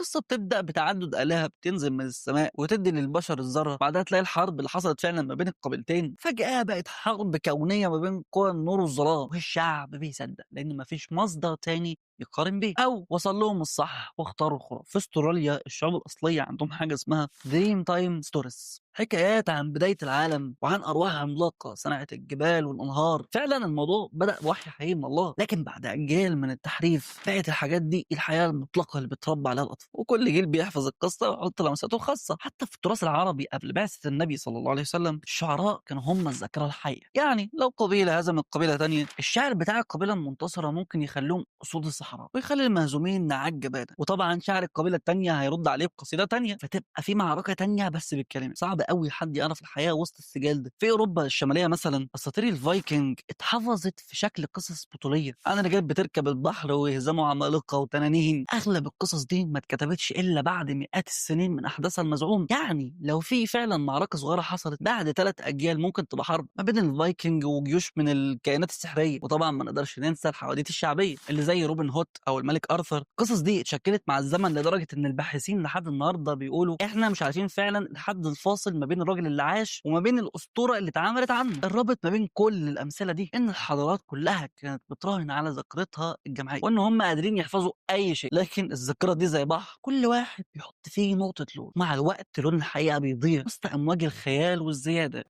القصة بتبدأ بتعدد آلهة بتنزل من السماء وتدي للبشر الذرة، بعدها تلاقي الحرب اللي حصلت فعلا ما بين القبيلتين فجأة بقت حرب كونية ما بين قوى النور والظلام، والشعب بيصدق لأن مفيش مصدر تاني يقارن بيه، أو وصل لهم الصح واختاروا الخرافة. في استراليا الشعوب الأصلية عندهم حاجة اسمها Dreamtime Stories، حكايات عن بداية العالم وعن أرواح عملاقة صنعت الجبال والأنهار. فعلا الموضوع بدأ بوحي حقيقي من الله، لكن بعد أجيال من التحريف بقت الحاجات دي الحياة المطلقة اللي بتربى عليها الأطفال، وكل جيل بيحفظ القصة ويحط لمساته الخاصة. حتى في التراث العربي قبل بعثة النبي صلى الله عليه وسلم الشعراء كانوا هم الذاكرة الحية. يعني لو قبيلة هزمت قبيلة تانية، الشعر بتاع القبيلة المنتصرة ممكن يخليهم أسود الصحراء ويخلي المهزومين نعاج جبانة، وطبعا شعر القبيلة التانية هيرد عليه بقصيدة تانية، فتبقى في معركة تانية بس بالكلمات. صعب قوي حد يعرف الحياة وسط السجال ده. في أوروبا الشمالية مثلا أساطير الفايكنج اتحفظت في شكل قصص بطولية عن رجال بتركب البحر ويهزموا عمالقة وتنانين. أغلب القصص دي ما اتكتبتش إلا بعد مئات السنين من أحداثها المزعومة. يعني لو في فعلا معركة صغيرة حصلت بعد 3 أجيال ممكن تبقى حرب ما بين الفايكنج وجيوش من الكائنات السحرية. وطبعا ما نقدرش ننسى الحواديت الشعبية اللي زي روبن هود أو الملك أرثر. القصص دي اتشكلت مع الزمن لدرجة إن الباحثين لحد النهاردة بيقولوا إحنا مش عارفين فعلا الحد الفاصل ما بين الراجل اللي عاش وما بين الأسطورة اللي اتعملت عنه. الرابط ما بين كل الأمثلة دي إن الحضارات كلها كانت بتراهن على ذاكرتها الجماعية وإن هم قادرين يحفظوا أي شيء، لكن الذاكرة دي زي بحر كل واحد بيحط فيه نقطة لون، مع الوقت لون الحقيقة بيضيع وسط أمواج الخيال والزيادة.